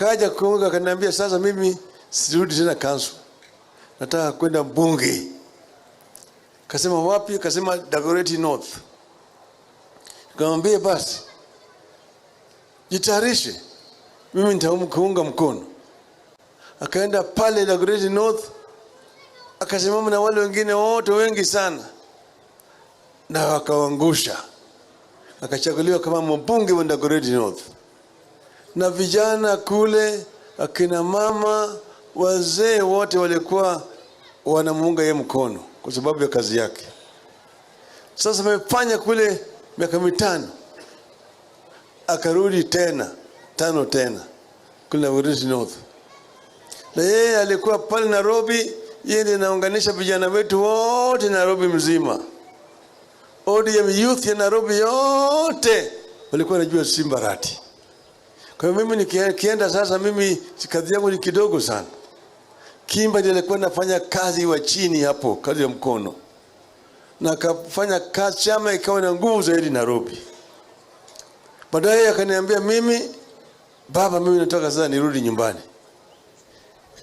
Kaja kuunga akaniambia, sasa mimi sirudi tena council, nataka kwenda bunge. Kasema wapi? Kasema Dagoretti North. Nikamwambia basi jitayarishe, mimi nitakuunga mkono. Akaenda pale Dagoretti North akasimama na wale wengine wote wengi sana, na wakaangusha. Akachaguliwa kama mbunge wa Dagoretti North, na vijana kule, akina mama, wazee wote walikuwa wanamuunga yeye mkono kwa sababu ya kazi yake. Sasa amefanya kule miaka 5, akarudi tena 5 tena kule Dagoretti North, na yeye alikuwa pale Nairobi. Yeye ndiye anaunganisha vijana wetu wote Nairobi mzima. ODM youth ya Nairobi yote walikuwa wanajua Simba Arati. Kwa hiyo mimi nikienda sasa, mimi kazi yangu ni kidogo sana. Kimba ndiye alikuwa anafanya kazi wa chini hapo, kazi ya mkono, na akafanya kazi, chama ikawa na nguvu zaidi Nairobi. Baadaye akaniambia mimi, baba, mimi nataka sasa nirudi nyumbani.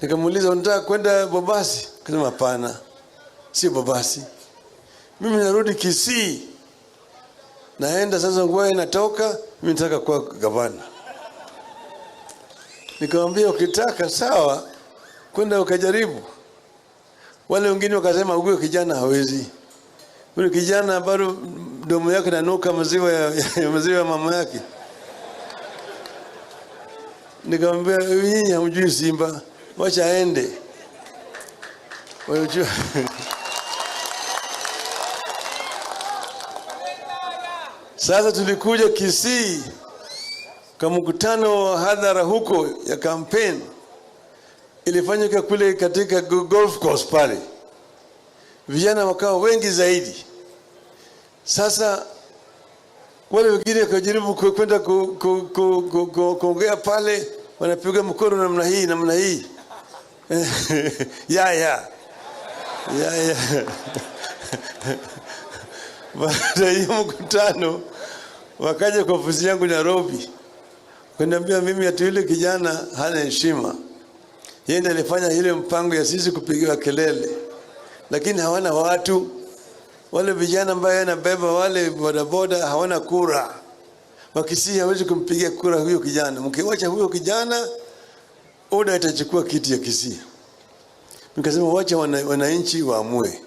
Nikamuuliza, unataka kwenda Bobasi? Akasema hapana, sio Bobasi, mimi narudi Kisii, naenda sasa, nguo inatoka, mimi nataka kuwa gavana. Nikamwambia ukitaka sawa, kwenda ukajaribu. Wale wengine wakasema huyo kijana hawezi, huyo kijana bado mdomo yake inanuka maziwa ya maziwa ya mama yake. Nikamwambia nyinyi hamjui Simba, wacha aende. Wajua. Sasa tulikuja Kisii kwa mkutano wa hadhara huko ya campaign, ilifanyika kule katika golf course pale, vijana wakawa wengi zaidi. Sasa wale wengine wakajaribu kwenda kuongea pale, wanapiga mkono namna hii namna hii. Ya ya ya ya. Baada ya hiyo mkutano wakaja kwa ofisi yangu Nairobi, wakaniambia mimi ati yule kijana hana heshima, yeye ndiye alifanya ile mpango ya sisi kupigiwa kelele, lakini hawana watu. Wale vijana ambao anabeba wale bodaboda hawana kura, Wakisii hawezi kumpigia kura huyo kijana. Mkiwacha huyo kijana, UDA itachukua kiti ya Kisii. Nikasema wacha wananchi waamue.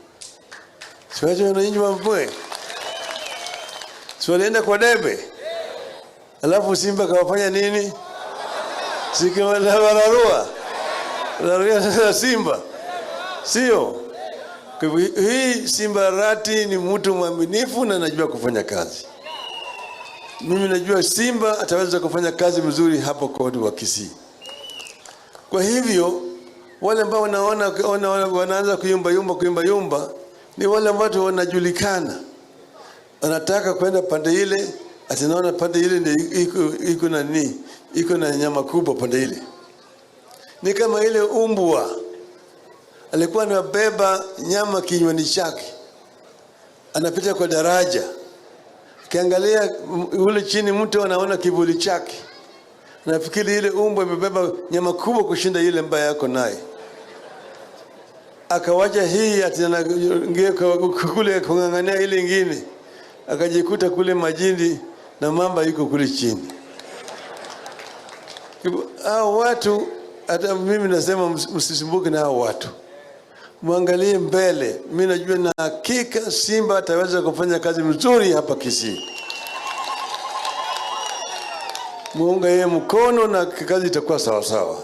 Si wacha wananchi waamue. Si walienda kwa debe. Alafu Simba kawafanya nini? Sikiwararua. Rarua sasa Simba. Sio? Kwa hivyo hii Simba Arati ni mtu mwaminifu na anajua kufanya kazi. Mimi najua Simba ataweza kufanya kazi mzuri hapo kwa watu wa Kisii. Kwa hivyo wale ambao wanaanza kuyumba yumba, kuyumba yumba ni wale ambao wanajulikana. Wanataka kwenda pande ile, ati naona pande ile ndio iko na nini? Iko na nyama kubwa pande ile. Ni kama ile umbwa alikuwa anabeba nyama kinywani chake, anapita kwa daraja, akiangalia ule chini mtu anaona kivuli chake, anafikiri ile umbwa imebeba nyama kubwa kushinda ile mbaya yako naye. Akawacha hii ati anaingia kule kung'ang'ania ile ingine, akajikuta kule majini na mamba yuko kule chini. Hao watu, hata mimi nasema msisumbuke na hao watu, muangalie mbele. Mimi najua na hakika Simba ataweza kufanya kazi mzuri hapa Kisii. Muunge yeye mkono na kazi itakuwa sawa sawa.